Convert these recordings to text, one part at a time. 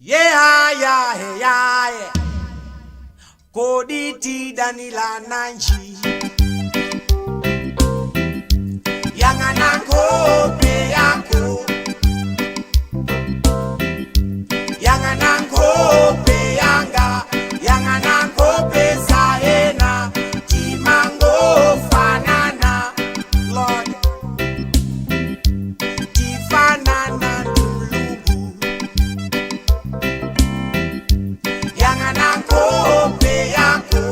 Yeah, yeah, yeah. Kodi tidanilana nji? Yang'ana nkhope yako, yang'ana nkhope yanga, yang'ana nkhope za ena, timangofanana. Lord, tifanana ndi Mulungu. Yang'ana nkhope yako,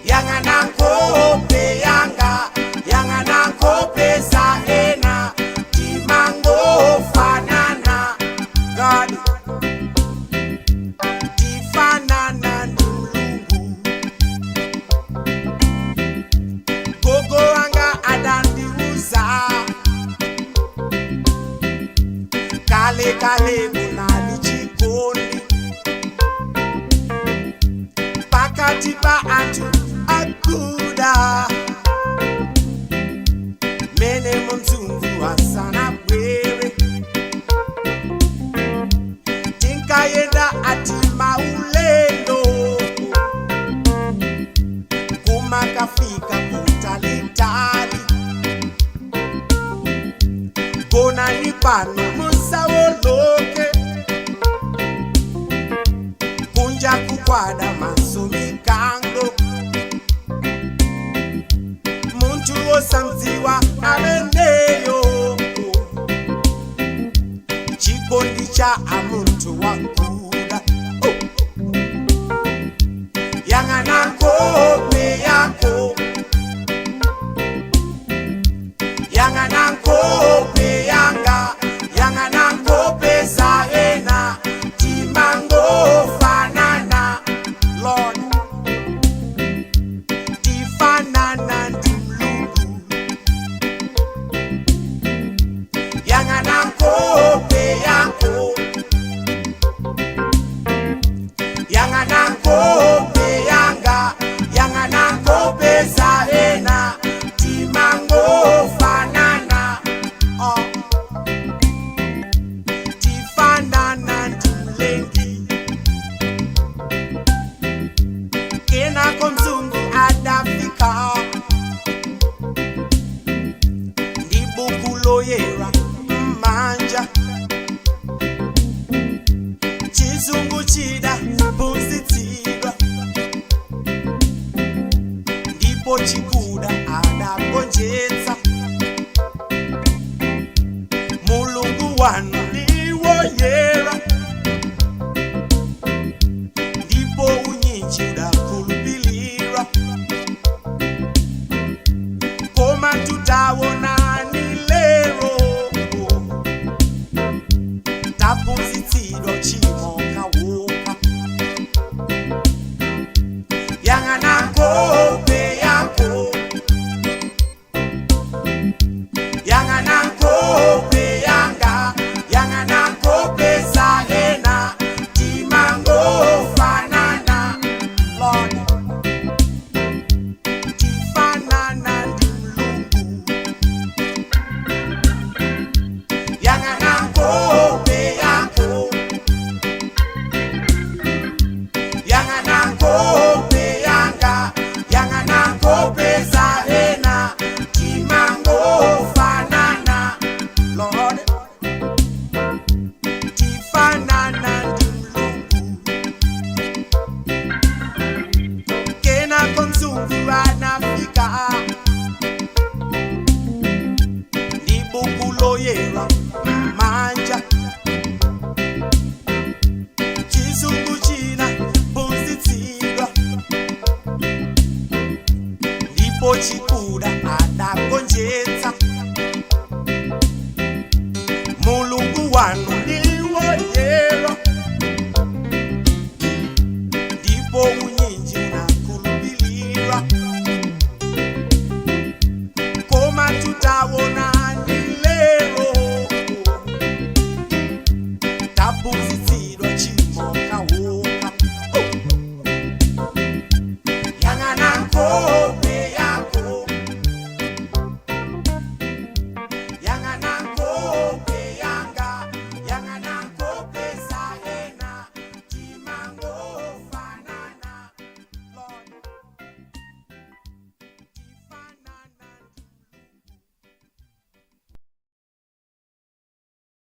yang'ana nkhope yanga, yang'ana nkhope za ena, timangofanana. God, tifanana ndi Mulungu. Gogo wanga adandiuza, kale kale kunali chikondi pakati pa anthu akuda, mene mzungu asanabwere. Tinkayenda ati maulendo, kumakafika kutalitali. Gonani pano, musawoloke, kunja kukwada maso mikango, muntu wosamdziwa ameneyo. Chikondi cha amuntu wakuda, oh. Yang'ana nkhope yako, yang'ana nkhope yanga, yang'ana nkhope za ena, timangofanana. Lord, tifanana ndi Mulungu. Yang'ana nkhope yako, yang'ana nkhope yanga, yang'ana nkhope za ena, timangofanana, oh. Tifanana ndi Mlengi. Kenako mzungu adafika ndi buku loyera mmanja. Chizungu chida phunzitsidwa, ndipo chikuda adagonjetsa. Mulungu wanu ndiwoyera.